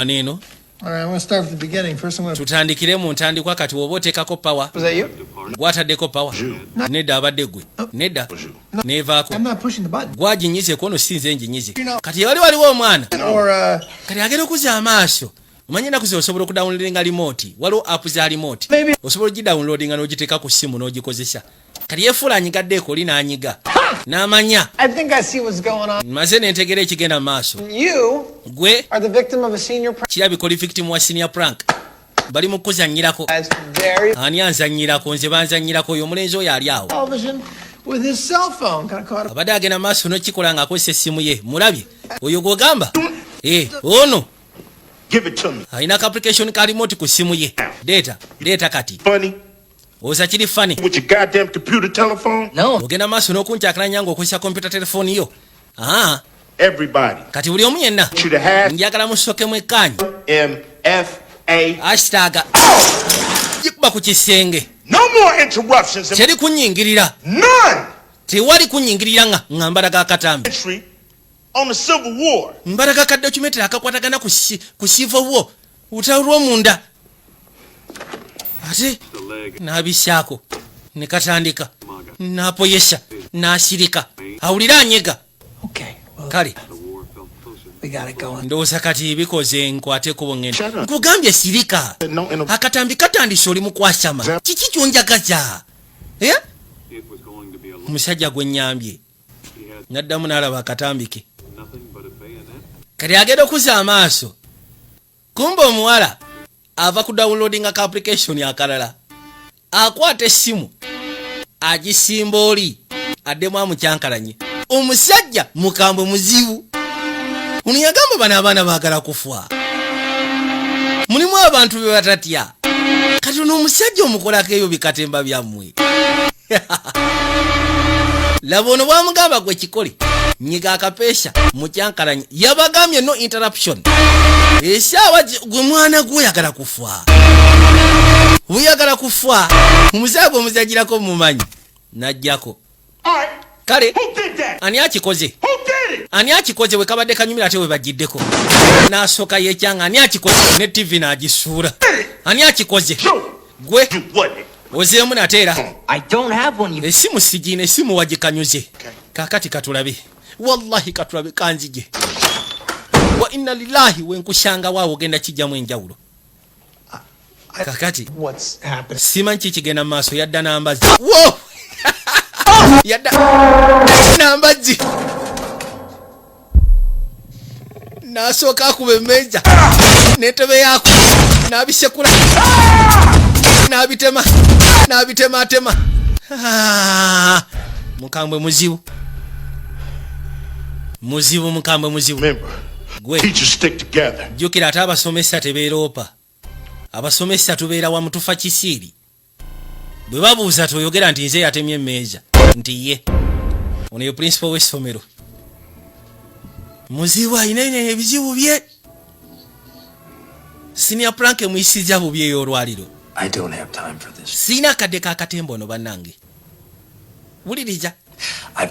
Eno. All right, I'm going to start from the beginning. First, I'm going to. Tutandikire mu ntandikwa. Kati woba oteekako power. Was that you? Gwataddeko power? Nedda, abadde gwe. Nedda, neevaako. I'm not pushing the button. Gwaginyize kwono, sinze nginyize. Kati waliwo omwana. Or Kati agenda okuzza amaaso, omanyi ennaku zino osobola okudownloadinga remote, waliwo app za remote. Maybe- Osobola ogidownloadinga n'ogiteeka ku ssimu n'ogikozesa. Kati yefuula anyigaddeeko, oli n'anyiga n'amanya. I think I see what's going on. Maze nentegera ekigenda mu maaso. You Gwe are the victim of a senior prank. Kirabika oli victim wa senior prank, bali mu kuzannyirako. That's very Ani anzannyirako? Nze banzannyirako? Oyo omulenzi oyo ali awo. television with his cell phone. Kind of caught up. Abadde agenda maaso n'okikola ng'akozesa essimu ye. Mulabye oyo gwogamba? Eh, ono. Give it to me. Alina ka application ka remote ku ssimu ye. Leeta, leeta kati. Funny Oza kiri funny? with your goddamn computer telephone. No. Ogenda maaso n'okunkyakalanya ng'okozesa kompyuta telefoni yo. Ah, Everybody. kati buli omu yenna You to have njagala musooke mwekkaanyi. M F A. Hashtag gikuba ku kisenge. No more interruptions. Teri kunyingirira. None. Tewali kunyingirira nga mbalaga akatambi. Entry on the Civil War. Mbalaga ka documentary akakwatagana ku civil war, lutalo lw'omunda. Ate n'abisaako ne katandika n'apoyesa n'asirika, awulire anyega. Okay, well, Kale. we got it going. Ndowooza kati bikoze, nkwate kubo ngenda. Shut up. Nkugambye sirika. No inter- Akatambi katandise, oli mukwasama. Kiki kyonjagaza? Eh? Omusajja gwe nyambye naddamu n'alaba akatambi ke. Kati agenda okuzza amaaso, kumba omuwala ava ku downloadinga ka application akalala, akwata essimu agisimba oli addemu amukyankalanye. Omusajja mukambwe, muzibu. Ono yagamba bano abaana baagala kufa, mulimu abantu be batatya. Kati ono omusajja omukolako ebyo bikatemba byammwe. Laba ono bwamugamba gwe kikole, nyiga akapeesa mukyankalanye. Yabagambye no interruption. Esaawa gwe mwana gweyagala kufa, buyagala kufa. Omuzaagwe omuzagirako mumanyi najjako. All right. Kale. Who did that? Ani akikoze? Who did it? Ani akikoze? Bwe kabadde kanyumira ate we bagiddeko n'asooka yekyanga ani akikoze, ne TV n'agisuula. Ani akikoze? Gwe. You wasn't it. Ozeemu nateera. I don't have one, you. Esimu sigiina, esimu wagikanyuze. Kakati katulabe, wallahi katulabe kanzije wa inna lillahi wenkushanga waawo ogenda kijjamu enjawulo kakati. What's happening? Simanyi ki kigenda mu maaso. Yadda n'ambazzi wo, yadda n'ambazzi n'asooka akuba emmeeza n'entebe yaako, n'abisekula, n'abitema, n'abitematema. Ah, mukambwe muzibu, muzibu, mukambwe muzibu. Remember, Gwe. teachers stick together. Jjukira ate abasomesa tebeeroopa, abasomesa tubeera wamu, tufa kisiiri. Bwe babuuza toyogera nti nze yatemye emmeeza, nti ye ono ye principal w'essomero. Muzibu, alina ebizibu bye. Senior prank emuyisiza bubi ey'olwaliro. I don't have time for this. Siina akadde kakatemba ono. Bannange, wuliriza. I've